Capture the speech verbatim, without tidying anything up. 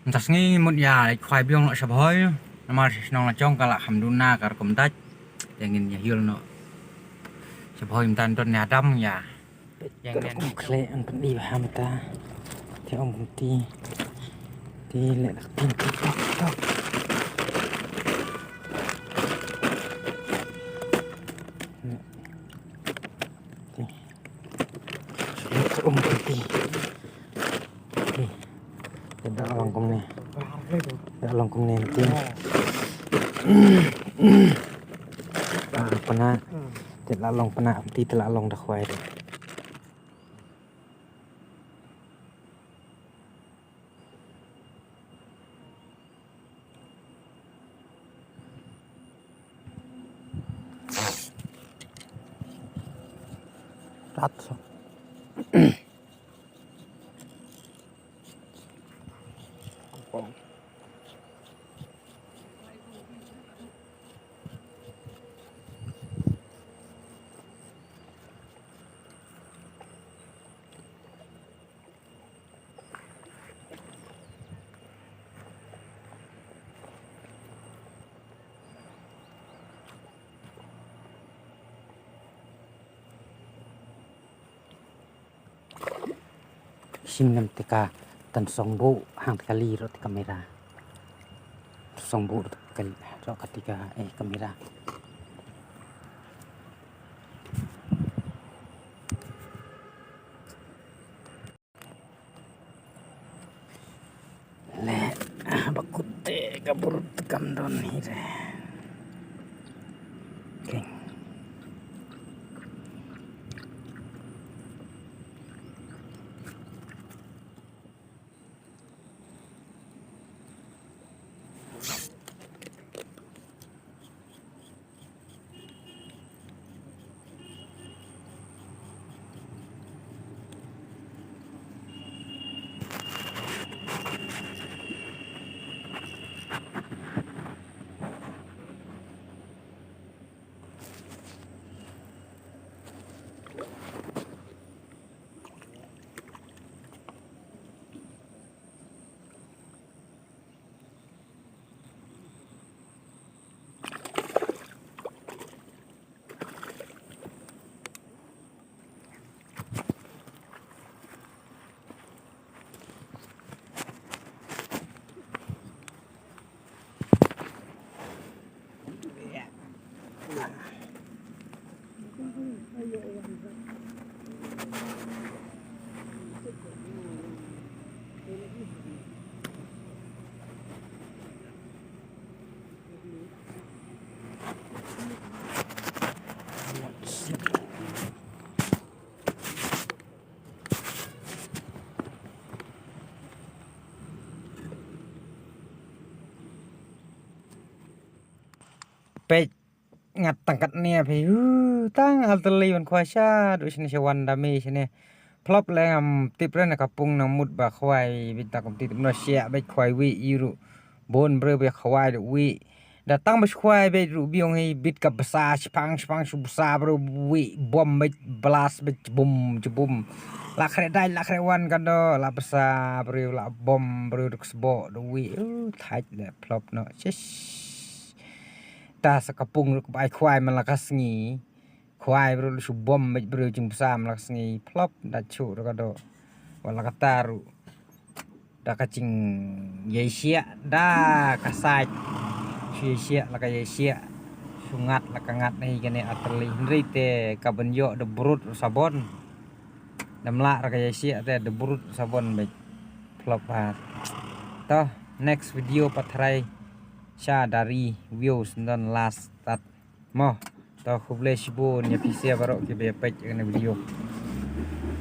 Mynta sngi mut ïa leit khwai biong noh sha Bhoi. Namar sha shnong la jong ka la kham duna ka rukom dait. Te ngin ïa hiul noh sha Bhoi mynta don ïa dam ïa. Ïa ngin kum khleh an pyni ba ha mynta. Te ong kumti. Te leh dak tin tok tok. Te. Te ong kumti. Te da long kumne. Da long kumne ti. Ah, pynah. Te la long pynah ti te la long da khwai te. Tat. Shin ngam te ka tan song bu hang te ka li ro te kamera. Song bu ro te ka li ro ka te ka, eh, kamera. Le, ah, ba kut te ka burut kam don hi re. Keng. Peit, ngat tang katne phi, hu, tang artylli ban khwai sha, du shane sha wan da me shane. Phlop le ngam tip re na ka pung nang mut ba khwai, bit ta kum tip no shia, bit khwai wi, iru. Bon bre ba khwai du wi. Da tang ba khwai bit ru biong hi, bit ka bsa, shpang, shpang, shu bsa bre wi, bom bit, blast bit, bum, bum. La khre dai, la khre wan kan do, la bsa bre, la bom bre, duk sbo, du wi. Uh, thait le, phlop no. Shish. Ta sa ka pung ru ka bai khwai man la ka sngi. Khwai bru lu shu bom bit bru jing bsa man la ka sngi. Phlop da chu ru ka do. Wa la ka ta ru. Da ka jing yei shia da ka sait. Shu yei shia la ka yei shia. Shu ngat la ka ngat nei ka ne artylli. Hynrei te ka ban ïoh da brut ru sabon. Da mlah ra ka yei shia te da brut ru sabon bit. Phlop ha. To, next video pat tharai. Sha dari views ndon last tat. Mo, to khublei shibun ïa phi sha baroh kiba ïa peit ïa kane video.